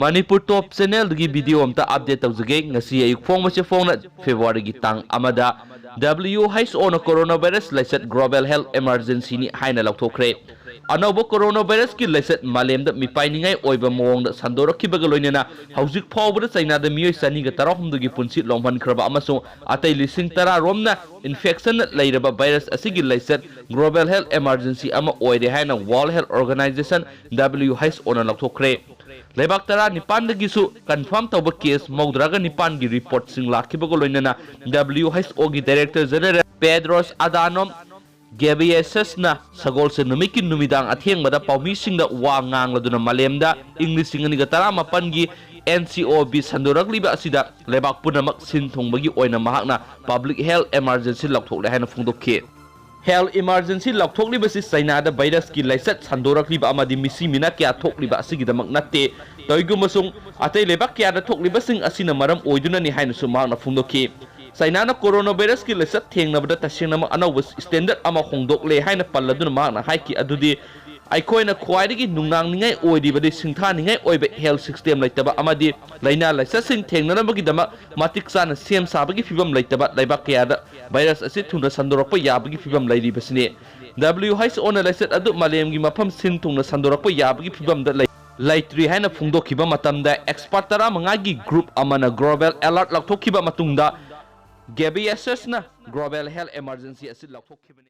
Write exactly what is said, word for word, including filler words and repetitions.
ꯃꯅꯤꯄꯨꯔ ꯇꯣꯞ ꯆꯦꯅꯦꯜꯗꯒꯤ video ꯑꯝꯇ update ꯇꯧꯖꯒꯦ꯫ ꯉꯁꯤ ꯑꯌꯨꯛ ꯐꯣꯡꯕꯁꯦ ꯐꯣꯡꯅ ꯐꯦꯕ꯭ꯔꯨꯋꯥꯔꯤꯒꯤ ꯇꯥꯡ ꯑꯃꯗ W H O ꯅ ꯀꯣꯔꯣꯅꯥ ꯚꯥꯏꯔꯁ ꯂꯥꯏꯆꯠ ꯒ꯭ꯂꯣꯕꯦꯜ ꯍꯦꯜꯊ ꯏꯃꯥꯔꯖꯦꯟꯁꯤꯅꯤ ꯍꯥꯏꯅ ꯂꯥꯎꯊꯣꯛꯈ꯭ꯔꯦ꯫ ꯑꯅꯧꯕ ꯀꯣꯔꯣꯅꯥ ꯚꯥꯏꯔꯁꯀꯤ ꯂꯥꯏꯆꯠ ꯃꯥꯂꯦꯝꯗ ꯃꯤꯄꯥꯏꯅꯤꯡꯉꯥꯏ ꯑꯣꯏꯕ ꯃꯑꯣꯡꯗ ꯁꯟꯗꯣꯔꯛꯈꯤꯕꯒ ꯂꯣꯏꯅꯅ ꯍꯧꯖꯤꯛ ꯐꯥꯎꯕꯗ ꯆꯩꯅꯥꯗ ꯃꯤꯑꯣꯏ ꯆꯅꯤꯒ ꯇꯔꯥꯍꯨꯝꯗꯣꯏꯒꯤ ꯄꯨꯟꯁꯤ ꯂꯣꯝꯍꯟꯈ꯭ꯔꯕ ꯑꯃꯁꯨꯡ ꯑꯇꯩ ꯂꯤꯁꯤꯡ ꯇꯔꯥ ꯔꯣꯝꯅ ꯏꯟꯐꯦꯛꯁꯟꯅ ꯂꯩꯔꯕ ꯚꯥꯏꯔꯁ ꯑꯁꯤꯒꯤ ꯂꯥꯏꯆꯠ ꯒ꯭ꯂꯣꯕꯦꯜ ꯍꯦꯜꯊ ꯏꯃꯥꯔꯖꯦꯟꯁꯤ ꯑꯃ ꯑꯣꯏꯔꯦ ꯍꯥꯏꯅ World Health Organisation, W H O ꯅ ꯂꯥꯎꯊꯣꯛꯈ꯭ꯔꯦ꯫ ꯂꯩꯕꯥꯛ ꯇꯔꯥꯅꯤꯄꯥꯟꯗꯒꯤꯁꯨ ꯀꯟꯐꯥꯔꯝ ꯇꯧꯕ ꯀꯦꯁ ꯃꯧꯗ꯭ꯔꯥꯒ ꯅꯤꯄꯥꯟꯒꯤ ꯔꯤꯄꯣꯔꯠꯁꯤꯡ ꯂꯥꯛꯈꯤꯕꯒ ꯂꯣꯏꯅꯅ W H O ꯒꯤ ꯗꯥꯏꯔꯦꯛꯇꯔ ꯖꯦꯅꯔꯦꯜ ꯇꯦꯗ꯭ꯔꯣꯁ ꯑꯗꯥꯅꯣꯝ ꯒꯦꯕ꯭ꯔꯤꯌꯦꯁꯁꯅ ꯁꯒꯣꯜꯁꯦꯟ ꯅꯨꯃꯤꯠꯀꯤ ꯅꯨꯃꯤꯗꯥꯡ ꯑꯊꯦꯡꯕꯗ ꯄꯥꯎꯃꯤꯁꯤꯡꯗ ꯋꯥ ꯉꯥꯡꯂꯗꯨꯅ ꯃꯥꯂꯦꯝꯗ ꯏꯪ ꯂꯤꯁꯤꯡ ꯑꯅꯤꯒ ꯇꯔꯥꯃꯥꯄꯟꯒꯤ N C O V ꯁꯟꯗꯣꯔꯛꯂꯤꯕ ꯑꯁꯤꯗ ꯂꯩꯕꯥꯛ ꯄꯨꯝꯅꯃꯛ ꯁꯤꯟ ꯊꯨꯡꯕꯒꯤ ꯑꯣꯏꯅ ꯃꯍꯥꯛꯅ ꯄꯕ꯭ꯂꯤꯛ ꯍꯦꯜꯊ ꯏꯃꯥꯔꯖꯦꯟꯁꯤ ꯂꯥꯎꯊꯣꯛꯂꯦ ꯍꯥꯏꯅ ꯐꯣꯡꯗꯣꯛꯈꯤ꯫ ꯍꯦꯜꯊ ꯏꯃꯥꯔꯖꯦꯟꯁꯤ ꯂꯥꯎꯊꯣꯛꯂꯤꯕꯁꯤ ꯆꯩꯅꯥꯗ ꯚꯥꯏꯔꯁꯀꯤ ꯂꯥꯏꯆꯠ ꯁꯟꯗꯣꯔꯛꯂꯤꯕ ꯑꯃꯗꯤ ꯃꯤꯁꯤ ꯃꯤꯅꯥ ꯀꯌꯥ ꯊꯣꯛꯂꯤꯕ ꯑꯁꯤꯒꯤꯗꯃꯛ ꯅꯠꯇꯦ꯫ ꯇꯧꯏꯒꯨꯝꯕꯁꯨꯡ ꯑꯇꯩ ꯂꯩꯕꯥꯛ ꯀꯌꯥꯗ ꯊꯣꯛꯂꯤꯕꯁꯤꯡ ꯑꯁꯤꯅ ꯃꯔꯝ ꯑꯣꯏꯗꯨꯅꯅꯤ ꯍꯥꯏꯅꯁꯨ ꯃꯍꯥꯛꯅ ꯐꯣꯡꯗꯣꯛꯈꯤ꯫ ꯆꯩꯅꯥꯅ ꯀꯣꯔꯣꯅꯥ ꯚꯥꯏꯔꯁꯀꯤ ꯂꯥꯏꯆꯠ ꯊꯦꯡꯅꯕꯗ ꯇꯁꯦꯡꯅꯃꯛ ꯑꯅꯧꯕ ꯁ꯭ꯇꯦꯟꯗꯔꯗ ꯑꯃ ꯍꯣꯡꯗꯣꯛꯂꯦ ꯍꯥꯏꯅ ꯄꯜꯂꯗꯨꯅ ꯃꯍꯥꯛꯅ ꯍꯥꯏꯈꯤ ꯑꯗꯨꯗꯤ ꯑꯩꯈꯣꯏꯅ ꯈ꯭ꯋꯥꯏꯗꯒꯤ ꯅꯨꯡꯅꯥꯡꯅꯤꯡꯉꯥꯏ ꯑꯣꯏꯔꯤꯕꯗꯤ ꯁꯤꯡꯊꯥꯅꯤꯡꯉꯥꯏ ꯑꯣꯏꯕ ꯍꯦꯜꯊ ꯁꯤꯁꯇꯦꯝ ꯂꯩꯇꯕ ꯑꯃꯗꯤ ꯂꯥꯏꯅꯥ ꯂꯥꯏꯆꯠꯁꯤꯡ ꯊꯦꯡꯅꯅꯕꯒꯤꯗꯃꯛ ꯃꯇꯤꯛ ꯆꯥꯅ ꯁꯦꯝ ꯁꯥꯕꯒꯤ ꯐꯤꯚꯝ ꯂꯩꯇꯕ ꯂꯩꯕꯥꯛ ꯀꯌꯥꯗ ꯚꯥꯏꯔꯁ ꯑꯁꯤ ꯊꯨꯅ ꯁꯟꯗꯣꯔꯛꯄ ꯌꯥꯕꯒꯤ ꯐꯤꯚꯝ ꯂꯩꯔꯤꯕꯁꯤꯅꯤ꯫ W H O ꯅ ꯂꯥꯏꯆꯠ ꯑꯗꯨ ꯃꯥꯂꯦꯝꯒꯤ ꯃꯐꯝ ꯁꯤꯟ ꯊꯨꯡꯅ ꯁꯟꯗꯣꯔꯛꯄ ꯌꯥꯕꯒꯤ ꯐꯤꯚꯝꯗ ꯂꯩ-, ꯂꯩꯇ꯭ꯔꯤ ꯍꯥꯏꯅ ꯐꯣꯡꯗꯣꯛꯈꯤꯕ ꯃꯇꯝꯗ ꯑꯦꯛꯁꯄꯔꯠ ꯇꯔꯥꯃꯉꯥꯒꯤ ꯒ꯭ꯔꯨꯞ ꯑꯃꯅ ꯒ꯭ꯂꯣꯕꯦꯜ ꯑꯦꯂꯔꯠ ꯂꯥꯎꯊꯣꯛꯈꯤꯕ ꯃꯇꯨꯡꯗ ꯒꯦꯕ꯭ꯔꯤꯌꯦꯁꯁꯅ ꯒ꯭ꯂꯣꯕꯦꯜ ꯍꯦꯜꯊ ꯏꯃꯥꯔꯖꯦꯟꯁꯤ ꯑꯁꯤ ꯂꯥꯎꯊꯣꯛꯈꯤꯕꯅꯤ꯫